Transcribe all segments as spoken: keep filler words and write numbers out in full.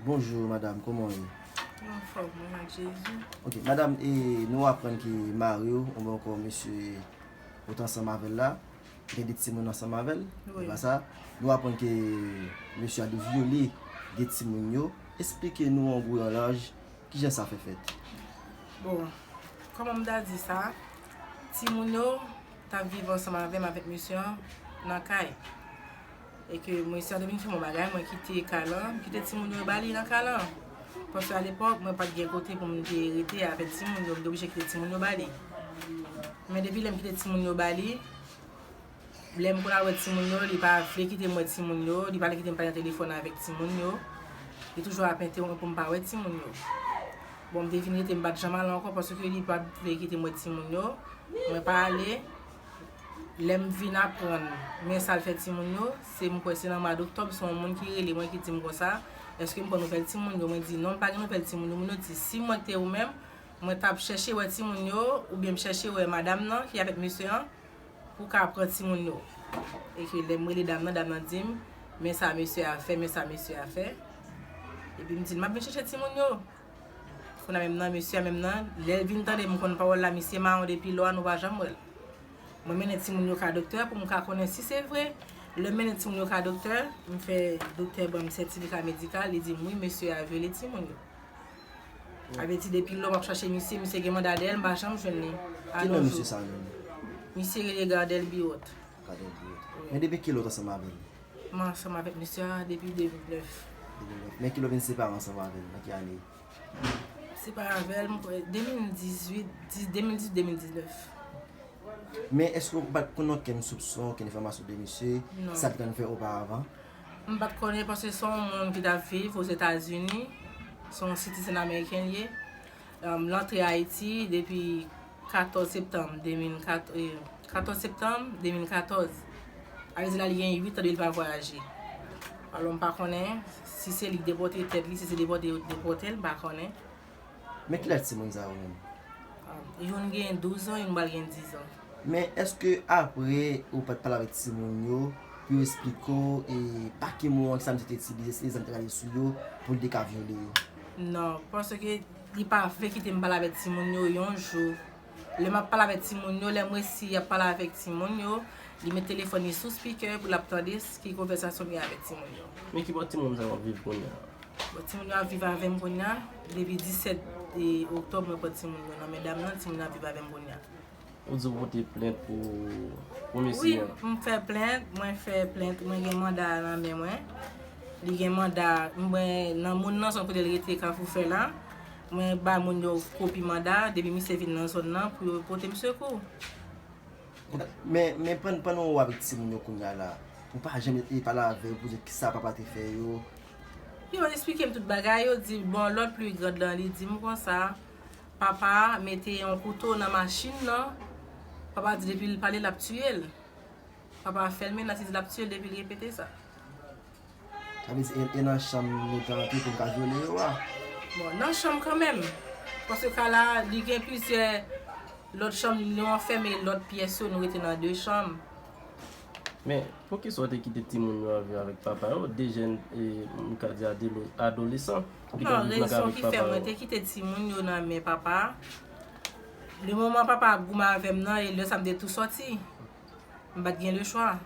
Bonjou madanm, kòman w ye? Mwen anfòm, mwen ak Jezi. Ok, madanm, e nou aprann ke mari w, oubyen ankò mesye ou t ansanm avè l la, gen de timoun ansanm avè l, wi, e pa sa? Nou aprann ke mesye a li vyole de timoun yo. Esplike nou an gwo e an laj kijan sa fè fèt. Bon, kòman m ta di sa? Timoun yo t ap viv ansanm avè m, avèk mesye an nan kay. E ke mesye an te vin fè m yon bagay, mwen kite kay lan, m kite timoun yo ba li nan kay lan. Paske alepòk, mwen pa t gen kote pou m te rete avèk timoun yo, m te oblije kite timoun yo ba li. Men depi lè m kite timoun yo ba li, lè m konn al wè timoun yo, li pa vle kite m wè timoun yo, li pa vle kite m pale nan telefòn avèk timoun yo. Li toujou ap entewonp pou m pa wè timoun yo. Bon, m te vin rete, m pa t janm ale ankò paske li pa t vle kite m wè timoun yo. Mwen pa ale. Lè m vin aprann, men sa l fè timoun yo, se, m kwè se nan mwa doktòb, se yon moun ki rele mwen, ki di m konsa, èske m pran nouvèl timoun yo? Mwen di non, m pa gen nouvèl timoun yo. Moun yo di, si mwen te ou menm, mwen t ap chèche wè timoun yo, oubyen m chèche wè madanm nan ki avèk mesye an, pou ka pran timoun yo. E ke lè m rele dam nan, dam nan di m, men sa mesye a fè, men sa mesye a fè. Epi m di l, m ap vin chèche timoun yo. Kounye a menm nan, mesye a menm nan, lè l vin tande m konn pawòl la, misye mawon depi lò a, nou pa janm wè l. Mwen mennen timoun yo ka doktè pou m ka konnen si se vre. Lè m mennen timoun yo ka doktè, m fè doktè ban m sètifika medikal, li di m wi, mesye a vyole timoun yo. Sa vle di depi lò m ap chache misye, misye gen manda dèyè l, m pa janm jwenn li. Ki non misye sa menm? Misye rele Gardel Biwòt. Gardel Biwòt. Wi. Men depi kilè w t ansanm avè l? Mwen ansanm avèk misye a depi de mil nèf. De mil nèf. Men kilè w vin separe ansanm avè l? Nan ki ane? Separe avè l, m kwè, de mil dizuit, dis, de mil dizuit, de mil diznèf. Men èske w pa t konn okenn soupson, okenn enfòmasyon de misye, non, sa l t konn fè oparavan? M pa t konnen paske se yon moun ki t ap viv Ozetazini, se yon citizen ameriken li ye. Em, l antre Ayiti depi katòz septanm de mil kat, eh, katòz septanm de mil katòz. Sa vle di la, li gen uit an depi l pa vwayaje. Alò, m pa konnen si se li k depòte tèt li, si se depòte yo t depòte l, m pa konnen. Men kilaj timoun sa yo menm? Ah, youn gen douz an, youn pral gen diz an. Men èske apre ou pa t pale avèk timoun yo pou yo esplike w e pa ki mo an ki sa misye te itilize, si se zam te rale sou yo pou l te ka vyole yo? Non, paske li pa vle kite m pale avèk timoun yo yon jou. Lè m ap pale avèk timoun yo, lè m wè si y ap pale avèk timoun yo, li met telefòn li sou spikè pou l ap tande s-, ki konvèsasyon m gen avèk timoun yo. Men ki bò timoun sa yo ap viv kounye a? Bon, timoun yo ap viv avè m kounye a. Depi disèt oktòb, mwen pran timoun yo nan men dam nan, timoun yo ap viv avè m kounye a. Ou di w pote plent pou, pou mesye an? Wi, m fè plent, mwen fè plent, mwen gen manda a nan men mwen. Li gen manda, mwen nan moun nan zòn kote l rete Kafou Fè la. Mwen bay moun yo kopi manda a, depi misye vin nan zòn nan pou yo pote m sekou. Men, men pann-, pandan w avèk timoun yo kounye a la, ou pa janm e pale avè yo pou di kisa papa te fè yo? Yo esplike m tout bagay, yo di, bon, lòt pli grand lan, li di m konsa, papa mete yon kouto nan machin nan, papa di depi l pale l ap tiye l. Papa fè l menas, li di l ap tiye l depi l repete sa. Sa vle di, e, e nan chanm nou te antre pou n ka vyole yo a? Bon, nan chanm kanmenm. Paske kay la, li gen plizyè lòt chanm, nou anfème lòt pyès yo, nou rete nan de chanm. Men, poukisa w te kite timoun yo ap viv avèk papa yo, de jèn, e, m ka di adolo-, adolesan, ki t ap viv nan kay avèk papa yo? Non, rezon ki fè mwen te kite timoun yo nan men papa, le moman papa ap goumen avè m nan, e lè sa m te tou sòti. M pa t gen lechwa.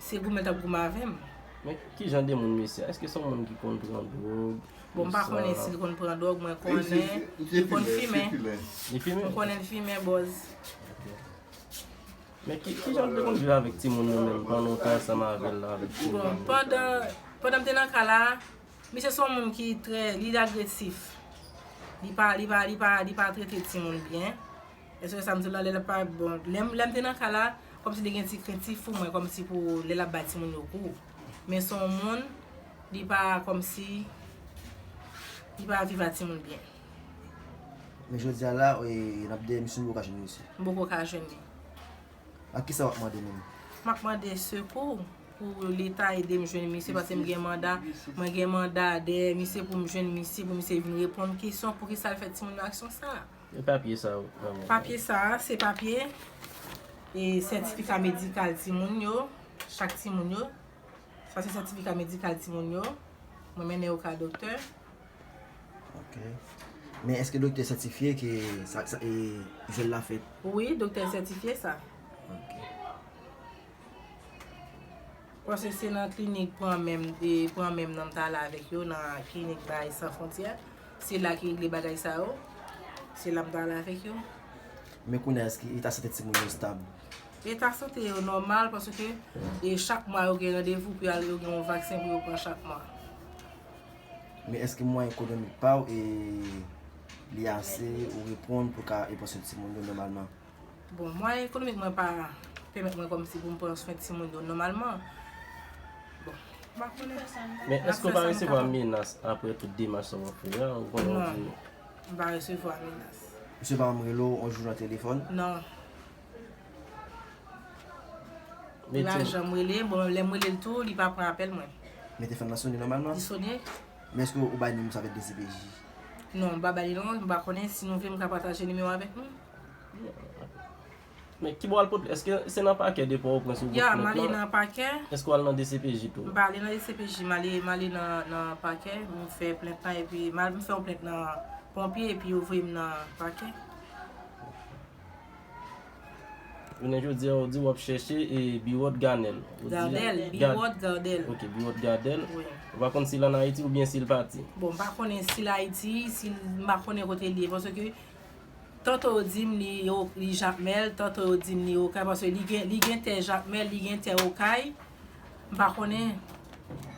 Se goumen l t ap goumen avè m. Men ki jan de moun mesye a? Èske se yon moun ki konn pran dwòg? Bon, m pa konnen si l konn pran dwòg, mwen konnen li konn fimen. Li fimen? M konnen l fimen, bòz. Men ki, ki jan l te konn viv avèk timoun yo menm pandan w te ansanm avè l la, avèk timoun yo? Bon, pandan, pandan m te nan kay la, misye se yon moun ki trè, li agresif. Li pa, li pa, li pa, li pa trete timoun byen. Èske sa m di w la, lè l ap pa, bon, lè m, lè m te nan kay la, kòmsi li gen ti krentif pou mwen, kòmsi pou lè l ap bay timoun yo kou. Men se yon moun, li pa kòmsi, li pa viv ak timoun byen. Men jodi a la, e, n ap dèyè misye, nou poko ka jwenn misye. M poko ka jwenn li. A kisa w ap mande menm? M ap mande sekou pou Leta ede m jwenn misye, paske m gen manda, mwen gen manda dèyè misye pou m jwenn misye, pou misye vin reponn kesyon poukisa l fè timoun yo aksyon sa a. E papye sa yo, manman? Papye sa a, se papye, e sètifika medikal timoun yo, chak timoun yo. Sa se sètifika medikal timoun yo. Mwen mennen yo ka doktè. Ok. Men èske doktè sètifye ke sa, sa, e, jwèl la fèt? Wi, doktè sètifye sa. Ok. Paske se nan klinik pran menm, e, pran menm nan m t ale avèk yo, nan klinik Bay San Fwontyè. Se la ki regle bagay sa yo. Se la m t ale avèk yo. Men kounye a, èske eta sante timoun yo stab? Eta sante yo nòmal paske e chak mwa yo gen randevou pou y al, yo gen yon vaksen pou yo pran chak mwa. Men èske mwayen ekonomik pa w e li ase ou reponn pou ka e pran swen timoun yo nòmalman? Bon, mwayen ekonomik mwen pa pèmèt mwen kòmsi pou m pran swen timoun yo nòmalman. Bon, m pa konnen. Men èske w pa resevwa menas apre tout demach sa w ap fè a? Ou konnen ou di. M pa resevwa menas. Misye pa janm rele w yon jou nan telefòn? Non. Li pa janm rele, bon, lè m rele l tou, li pa pran apèl mwen. Men telefòn nan sone nòmalman? Li sone. Men èske ou bay nimewo sa avèk D C P J? Non, m pa ba li non, m pa konnen, si nou vle m ka pataje nimewo avèk nou. Men ki bò w al pote l? Èske se nan pakè de Pòtoprens ou pote plent lan? Ya, m ale nan pakè. Èske w al nan D C P J tou? M pa ale nan D C P J, m ale, m ale nan, nan pakè, m fè plent lan epi m al, m fè yon plent nan ponpye epi yo voye m nan pakè. Jounen jodi a, ou di w ap chèche e Biwòt Ganèl. Ou di Gardèl, Gad- Biwòt Gardèl. Ok, Biwòt Gardèl. Wi. Ou pa konn si l ann Ayiti oubyen si l pati? Bon, m pa konnen si l Ayiti, si l, m pa konnen kote l ye, paske tanto yo di m li, yo, li Jakmèl, tanto yo di m li Okay, paske li gen, li gen tè Jakmèl, li gen tè Okay, m pa konnen.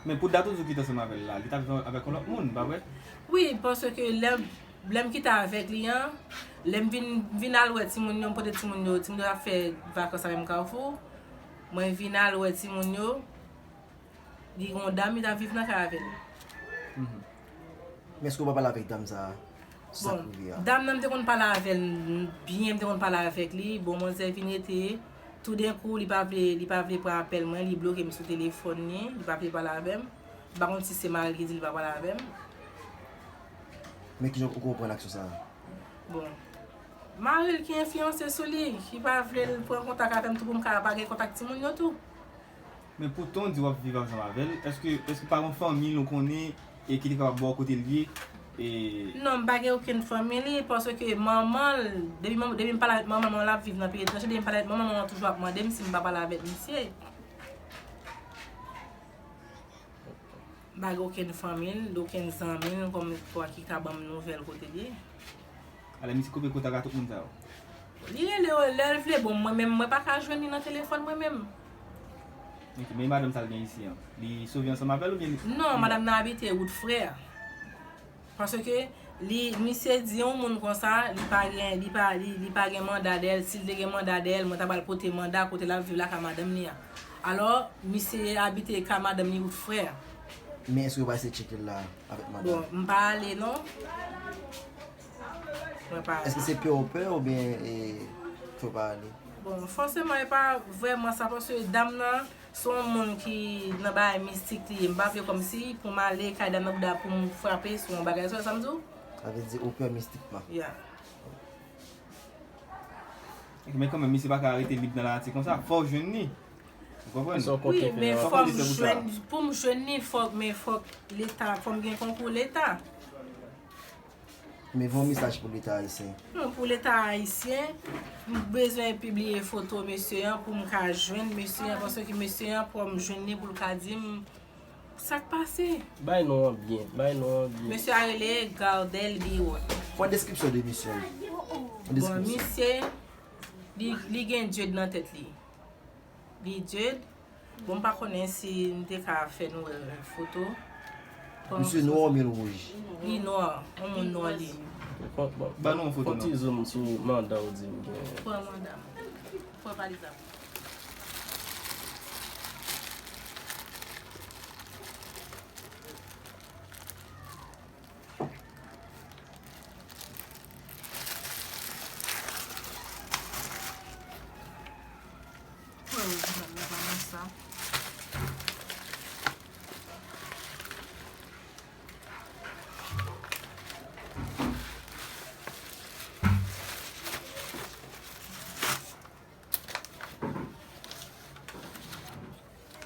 Men pou dat ou di w kite ansanm avè l la, li t ap viv avèk yon lòt moun, pa vre? Wi, paske lè, lè m kite avèk li an, lè m vin, vin al wè timoun yo, m pote timoun yo, timoun yo ap fè vakans avè m Kafou. Mwen vin al wè timoun yo, li gen yon dam, li t ap viv nan kay avè l. Men èske w pa pale avèk dam sa a? Sa k rive a? Dam nan, m te konn pale avè l byen, m te konn pale avèk li. Bon, manzè vin rete, toudenkou, li pa vle, li pa vle pran apèl mwen, li bloke m sou telefòn li, li pa vle pale avè m. M pa konn si se mari l ki di li pa pale avè m. Men kijan ou konprann aksyon sa a? Bon. Mari l ki enfliyanse sou li, ki pa vle l pran kontak avè m tou pou m ka pa gen kontak timoun yo tou. Men poutan w di w ap viv ansanm avè l, èske, èske pa gen yon fanmi l ou konnen e ki te kapab ba w kote l ye? E Non, m pa gen okenn fanmi li, paske manman l, depi, manman, depi m pale avèk manman l, manman l ap viv nan peyi etranje, depi m pale avèk manman l, manman l toujou ap mande m si m pa pale avèk misye. M pa gen okenn fanmi l, okenn zanmi l, kòm kwa ki ka ban m nouvèl kote l ye. Alè misye koupe kontak ak tout moun sa yo? Li rele yo lè l vle, bon, mwen menm, mwen pa ka jwenn li nan telefòn mwen menm. Ok, men madanm sa l gen isi an, li sove ansanm avè l oubyen li? Non, madanm nan abite Wout Frè. Paske li, misye di yon moun konsa, li pa gen, li pa, li, li pa gen manda dèyè l. Si l te gen manda dèyè l, mwen ta pral pote manda kote l ap viv la ka madanm li a. Alò, misye abite ka madanm li Wout Frè. Men èske yo pa eseye tcheke l la avèk madanm? Bon, m pa ale non. Mwen pa ale. Èske se pè w pè oubyen e, fè w pa ale? Bon, fòseman, e pa vrèman sa, paske dam nan se yon moun ki nan bagay mistik li ye. M pa vle kòmsi pou m ale kay dam nan bouda pou m frape sou yon bagay. Sa w sa m di w? Sa vle di ou pè mistikman? Ya. Men kanmenm, misye pa ka rete lib nan lanati konsa. Fò w jwenn li. Ou konprann? Kisa w konte Wi, fè men a? fò m jwenn, pou m jwenn li, fòk, men fòk Leta, fò m gen konkou Leta. Men voye yon mesaj pou Leta ayisyen. Non, pou Leta ayisyen, m bezwen pibliye foto mesye an pou m ka jwenn mesye an, paske mesye an, fò m jwenn li pou l ka di m sa k pase. Bay non an byen, bay non an byen. Mesye a rele Gardel Biwòt. Fè yon deskripsyon de misye an. Yon Bon, deskripsyon. Misye, li, li gen djed nan tèt li. Li djed. Bon, m pa konnen si m te ka fè nou wè foto. Bon, Misye nwa oubyen l wouj? Li nwa, yon moun nwa li. Fon, bon, Ban nou yon foto, fon ti non. Zoom sou manda w di m gen. Pran manda m. Pran valiz la.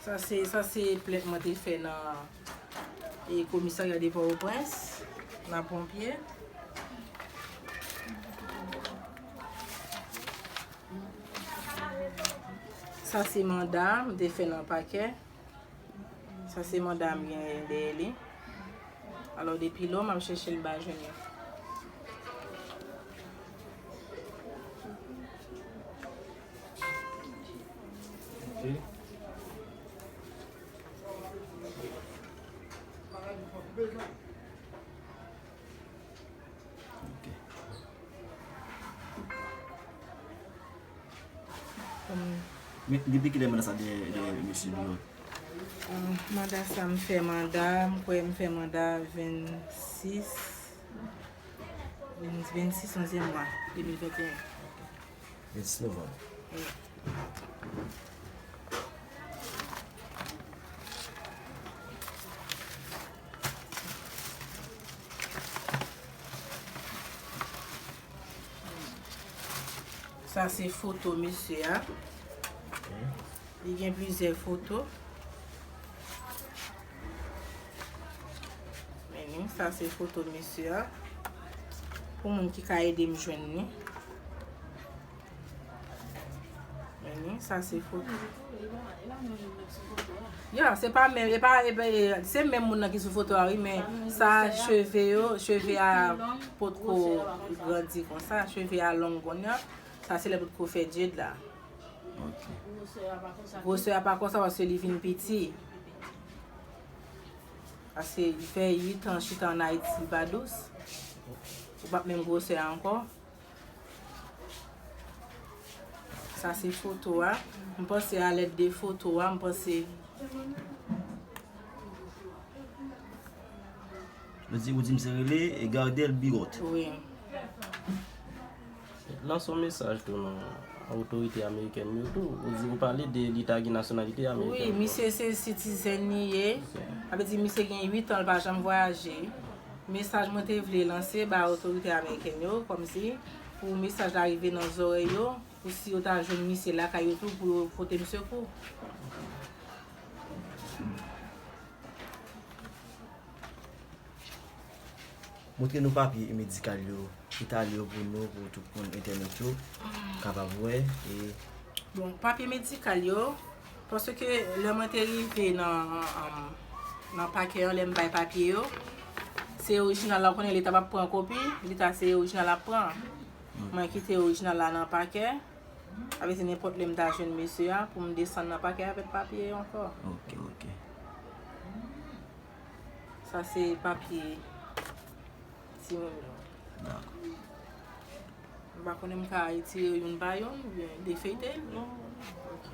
Sa se, sa se plent mwen te fè nan, E komisarya de Pòtoprens, nan Ponpye. Sa se manda m te fè nan pakè. Sa se manda m genyen dèyè li. Alò, depi lò, m ap chèche l, m pa jwenn li. Ok. Ok. Men, depi kilè manda sa dèyè, dèyè mesye Bigot? Ah, manda sa, m fè manda, m kwè m fè manda vennsis, venn-, vennsis onzyèm mwa de mil venteyen. Vennsis novanm. Wi. Sa se foto mesye a. Ok. Li gen plizyè foto. Men li, sa se foto mesye a. Pou moun ki ka ede m jwenn li. Men li, sa se foto. Ya, se pa menm, e pa, e pa, e, se menm moun nan ki sou foto a, wi, men sa, cheve yo, cheve a potko grandi konsa, cheve a long kounye a. Sa se lè potko fè dread la. Ok. Gwosè a pa konsa paske li vin piti. Paske li fè uit an chita ann Ayiti, li pa dous. Ou p ap menm gwosè a ankò. Sa se foto a. M panse a lèt de foto a, m panse. Ou di, ou di misye rele Gardel Bigot. Wi. Lanse yon mesaj tou nan otorite amerikèn yo tou. Ou di, ou pale de li ta gen nasyonalite amerikèn. Wi, misye se citizen li ye. Ok. Sa vle di misye gen uit an, l pa janm vwayaje. Mesaj mwen te vle lanse ba otorite amerikèn yo, kòmsi pou mesaj la rive nan zòrèy yo, pou si yo ta jwenn misye lakay yo tou, pou yo pote m sekou. Montre nou papye medikal yo, eta yo pou nou, pou tout moun entènèt yo kapab wè. E bon, papye medikal yo, paske lè mwen te rive nan, um, nan pakè an, lè m bay papye yo, se orijinal la, ou konnen leta p ap pran kopi, leta se orijinal l ap pran. Mwen kite orijinal la nan pakè. Sa vle di nenpòt lè m ta jwenn mesye a, pou m desann nan pakè avèk papye yo ankò. Ok, ok. Sa se papye timoun yo. Dakò. M pa konnen m ka retire youn pa youn, oubyen defeyte l. Non, non, non. Ok.